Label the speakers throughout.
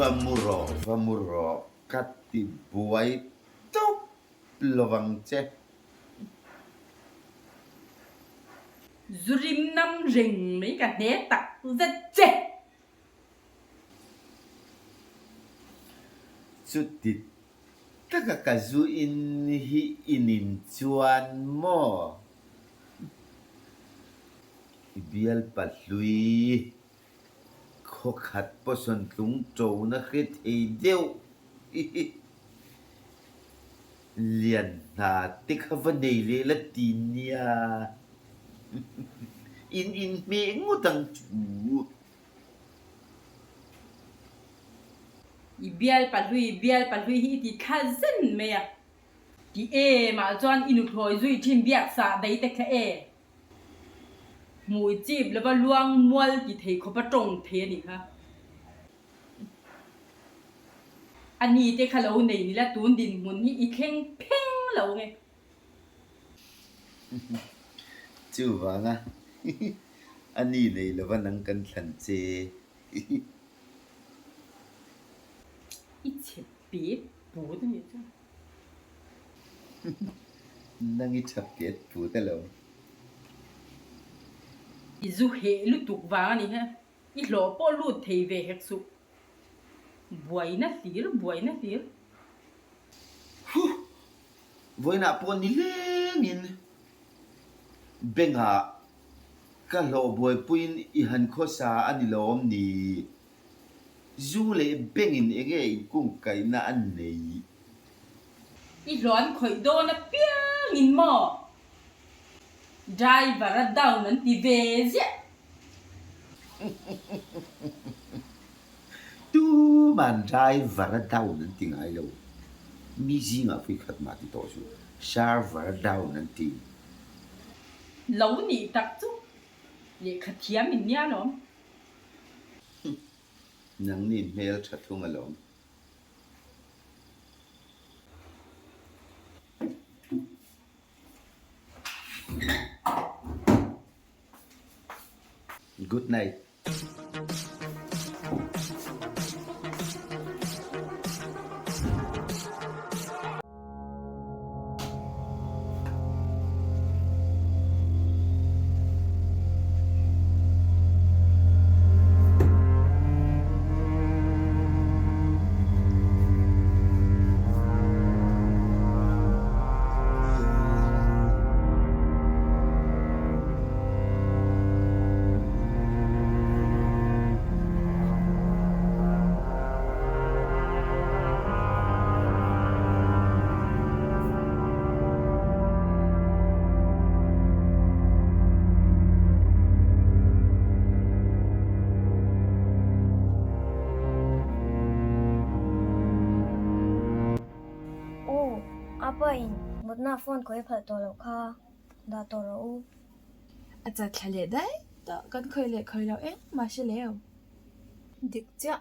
Speaker 1: Va mu rawh, va mu rawh, ka ti buai tawp lovang che.
Speaker 2: Zu rim nam reng mai ka hne tak zet che.
Speaker 1: Chuti taka ka zu in hi i nin chuan maw? I bialpa hlui khawkhat pawsawn tlung ṭona hre thei deuh hi lian hna te kha va nei leh la ti nia. In inhmeh ngawt ang chu.
Speaker 2: I bialpa hlui, bialpa hlui hi i ti thla zen mai a. Ti em ah chuan i nuthlawi zui thin biak sah dei te kha e. Hmui chip lova luang mual ti thei khawpa tawng thei a nih kha. A ni te kha lo nei nila tun dinhmun hi i thleng pheng lo nge.
Speaker 1: Chuvanga a ni nei lova nang kan thlan che.
Speaker 2: I chhe pet put a nih chu.
Speaker 1: Nang i tha pet put a lo.
Speaker 2: I zu heh lutuk vang a nih hi. I hlawh pawh lut thei ve hek suh. Buaina hlir, buaina hlir.
Speaker 1: Huh! Vawiinah pawh ni lengin bengah ka hlawh buaipuiin i han khawsa a ni lawm ni? Zu leh bengin enge inkungkaihna a neih?
Speaker 2: I hlawh an khawih dawn apiangin maw? Driver a down an ti ve ziah.
Speaker 1: Tuman driver a down an ti ngai lo. Mi zingah pui khat mah ti tawh suh. Server a down an ti.
Speaker 2: Lo nih tak chu lehkha thiam in nia lawm.
Speaker 1: Nangni hmel tha thung alawm. Good night.
Speaker 3: U, apa in mutna phone khawih phalh tawh loh kha dah tawh rawh u.
Speaker 4: A chat thla leh daih tawh, kan khawih leh khawih loh engmah hre leu.
Speaker 5: Dik chiah.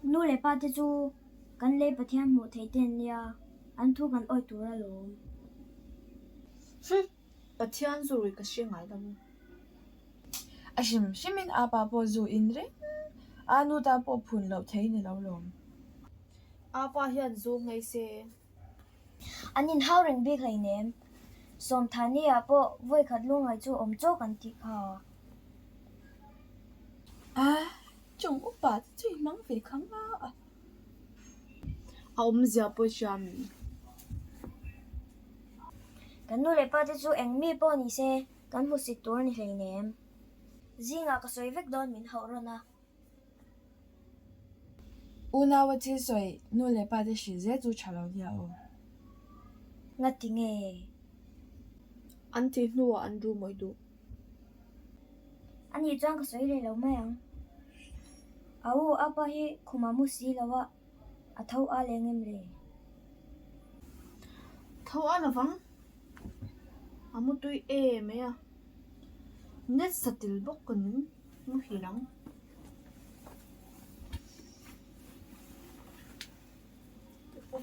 Speaker 3: Nu leh pa te chu kan lei Pathian hmuh theih te an nia, an thu kan awih tur alawm.
Speaker 5: Hum! Pathian zu rui ka hre ngai lo.
Speaker 4: A hrim hrimin a pa pawh zu in reng a, nu ta pawh phun loh thei ni lo lawm.
Speaker 5: A pa hian zu ngei se.
Speaker 3: An inhau reng bik hleinem. Sawmthani-ah pawh vawikhat lungngai chu awm chawk an tih kha.
Speaker 4: A, chung upa te chu i hmang ve kha nga a.
Speaker 5: A awmzia pawh i hria mi?
Speaker 3: Kan nu leh pa te chu eng mi pawh ni se kan hmusit tur a ni hleinem. Zingah ka sawi vek dawn min hauh rawn a.
Speaker 4: Unaua thil sawi nu leh pa te hrilh zel chu tha lo nia aw.
Speaker 3: Ngati nge?
Speaker 5: An tih hnuah an ru mawih duh.
Speaker 3: Ani chuan ka sawi leh lo mai ang. A u a pa hi khuma mu si lo a, a tho a leng em le?
Speaker 5: Tho a lovang. A mu tui em mai a. Net satil bawk ka ning muhil ang.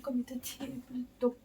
Speaker 4: Ka mit a thih lutuk.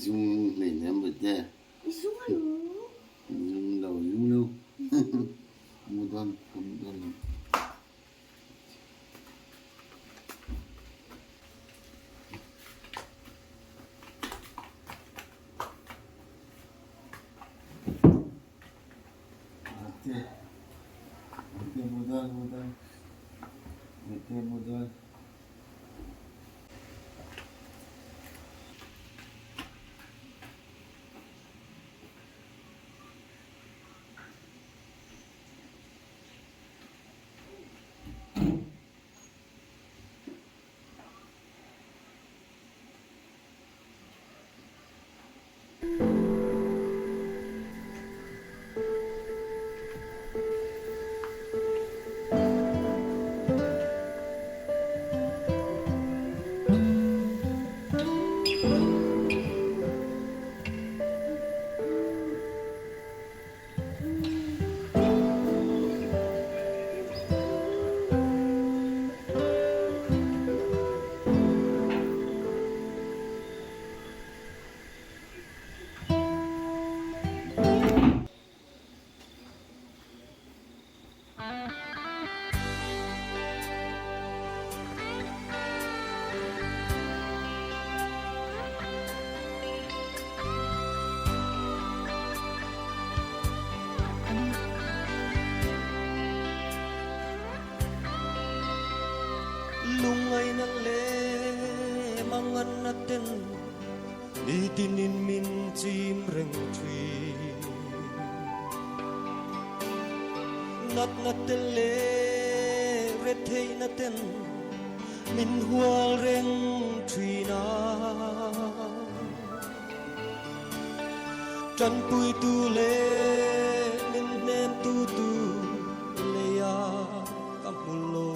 Speaker 1: Zung hleinem bawihte.
Speaker 3: I zung a lo.
Speaker 1: Zung lo, zung lo. Mu dawn, ka mu dawn lo. Bawihte, bawihte mu dawn, mu dawn. Bawihte mu dawn.
Speaker 6: Lungngaihna leh manganna ten Nitinin min chim reng thin. Natna te leh retheihna ten min hual reng thin a. Tanpuitu leh min hnemtu tu leia ka hmu lo.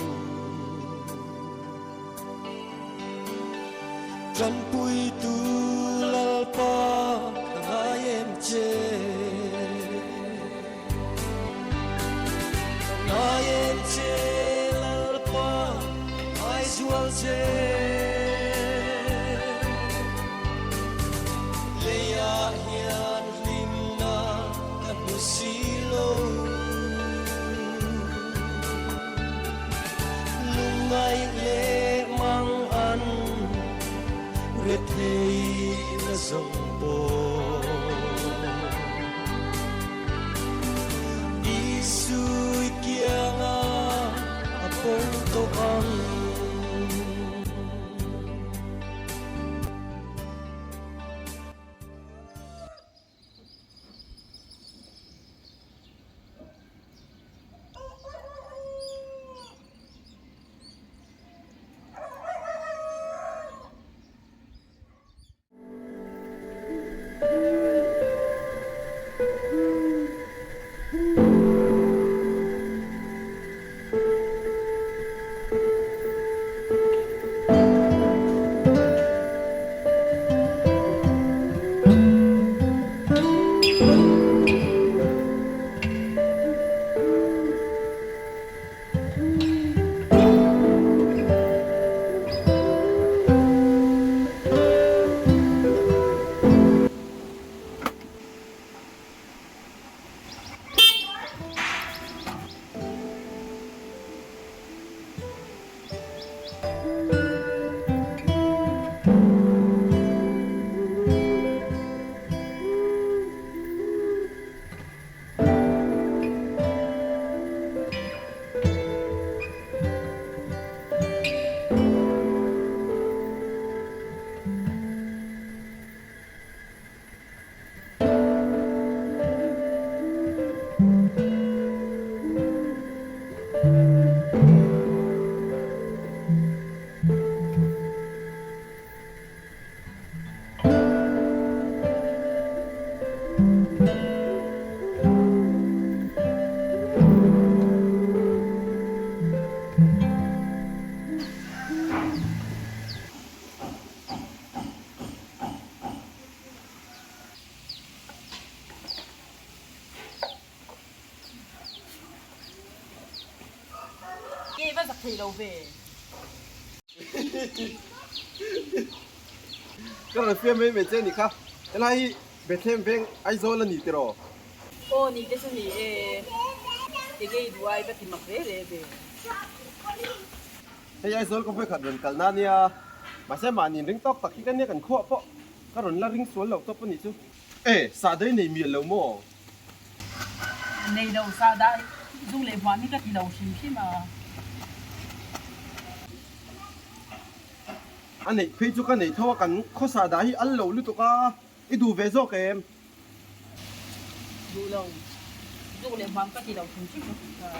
Speaker 6: Tanpuitu Lalpa ka ngai em che. Ka ngai em che Lalpa ngai zual che. Leiah hian hlimna ka hmu si lo. Lungngai leh mang an rethei na zawng pawh. Isui kianga a pawng tawh ang.
Speaker 2: Nge va zak thei lo ve.
Speaker 7: Ka rawn fiam mai mai che a nih kha. Helai hi Bethlehem veng Aizawl a ni tiraw?
Speaker 2: Aw ni te chu ni e, enge i duh ai va ti mak re re ve.
Speaker 7: Hei Aizawl ka vawikhat rawn kalna a nia, mahse mahni in ring tawk tak hi ka nia kan khuah pawh ka rawn la ring sual lo tawp a nih chu. E, sahdah i nei mial lo maw?
Speaker 2: Nei lo, sahdah zu leh hmuam hi ka ti lo hrim hrim a.
Speaker 7: A neih phei chu ka nei tho a, kan khaw sahdah hi al lo lutuk a, i duh ve zawk em?
Speaker 2: Duh lo, zuk leh hmuam ka ti lo hrim hrim ka tih kha.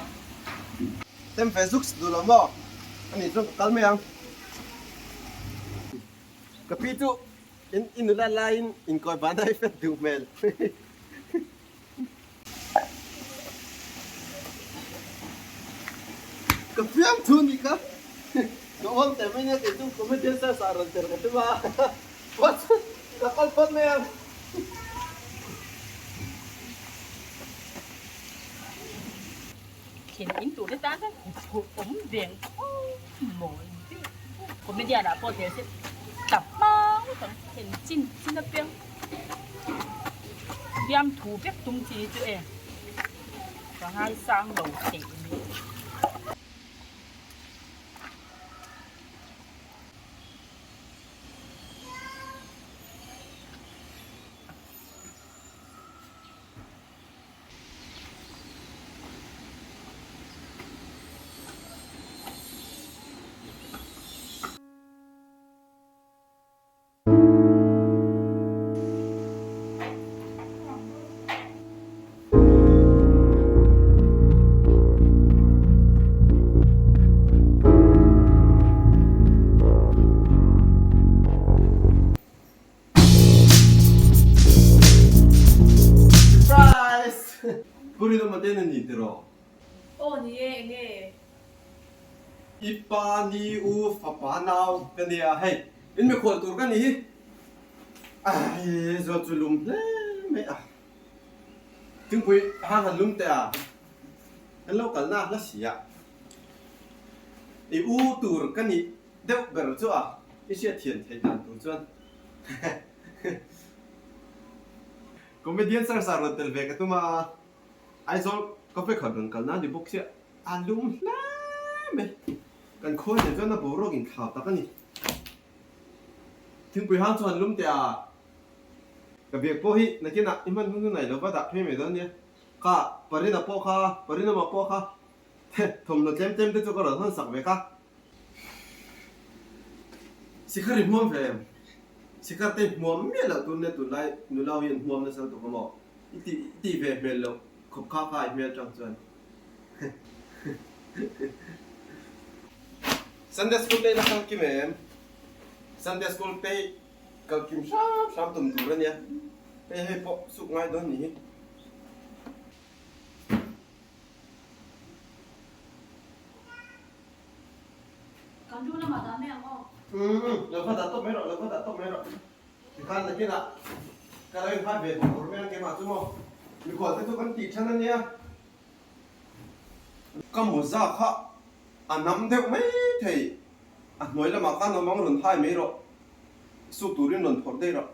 Speaker 7: Tem ve zuks duh lo maw? A nih chuan ka kal mai ang. Ka pi chu in i nula laiin inkawi ban a i fet duh hmel. Ka fiam thu nih kha. Ka uang teh mai nia kei chu comedian search ah rawn tel ka tum a. What? Ka kal phawt mai ang.
Speaker 2: Thlen in tur te tan khan huphurh awm veng khawp mawi deuh. Comedian ah pawh tel se tla hma ngawt ang. Thlen chin chin apiang fiam thu vek tum chi hi chu e ka ngaisang lo theih mai.
Speaker 7: Surprise! Pu Rinawma ten a ni tiraw?
Speaker 4: Aw ni e, enge?
Speaker 7: I pa ni u fapa nau ka nia hei in mikhual tur ka ni hi ai zual chu lum hle mai a thingpui hang han lum teh a kan lo kalna hla si a i u tur ka nih deuh ber chu a i hriat thian theih dan tur chuan comedian search ah rawn tel ve ka tum a Aizawl cafe khat rawn kalna a ni bawk sia. A lum hle mai. Kan khua nen chuan a boruak inthlau tak a ni. Thingpui hang chuan lum teh a. Ka biak pawh hi nakinah i hman hun hun ai lo va dah phei mai dawn nia. Kha Parina pawh kha, Parinama pawh kha thawmhnaw tlem tlem te chu ka rawn hawn sak ve kha. Sikhar i hmuam ve em? Sikhar te hmuam miah loh tur nia tunlai nula ho hian hmuam nasa lutuk a maw? I tih i tih ve hmel loh khawp kha kha i hmel tang chuan. Sunday school te ila kal kim em? Sunday school te hi kal kim hram hram tum tur a nia. Hei hei pawh suk ngai dawn ni hi.
Speaker 5: Kan lu lamah dah mai ang aw.
Speaker 7: Umm lo kha dah tawp mai rawh lo kha dah tawp mai rawh. Tikhan nakinah ka lo inhai ve tawh tur mai ang keimah chu maw. Mikhual te chu kan tih than a nia. Ka mawza kha a nam deuh mai thei. A hnuai lamah khan awm ang rawn hai mai rawh. Suk turin rawn phawrh daih rawh.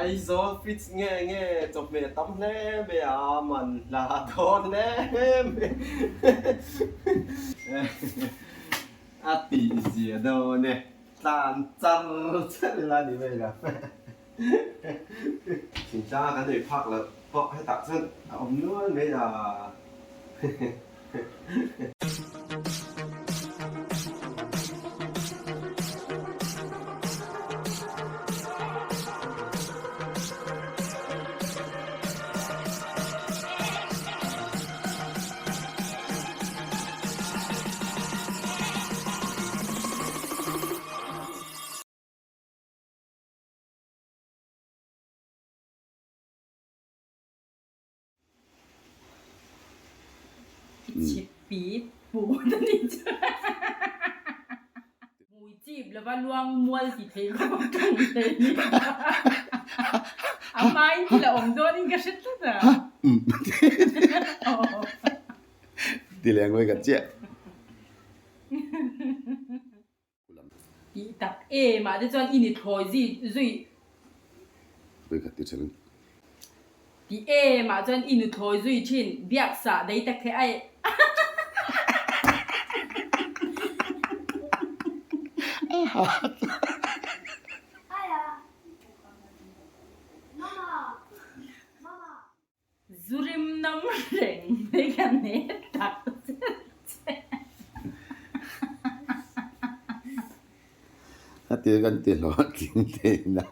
Speaker 7: Aizawl fridge nge nge chawhmeh tam hle mai a man hla dawn hle mai a tihzia dawn e. Tlan char char ila ni mai lo. Thingtlang a kan ei phak loh pawh hetah chuan a awm nual mai a.
Speaker 2: I chhip pit put a nih chu. Hmui chip lova luang mual ti thei khawp a tawng thei a ni. A hmain thil a awm dawnin ka hre tlat a.
Speaker 1: Ti leh ang ka chiah.
Speaker 2: Tih tak em ah te chuan i ni thlawi zui zui.
Speaker 1: Vawikhat ti thin.
Speaker 2: Tih em ah chuan i nu thlawi zui thin biak sah dei tak khe ai. Zurim nam reng mai ka ne tak zet che.
Speaker 1: A tir kan ti hlawhtling thei na.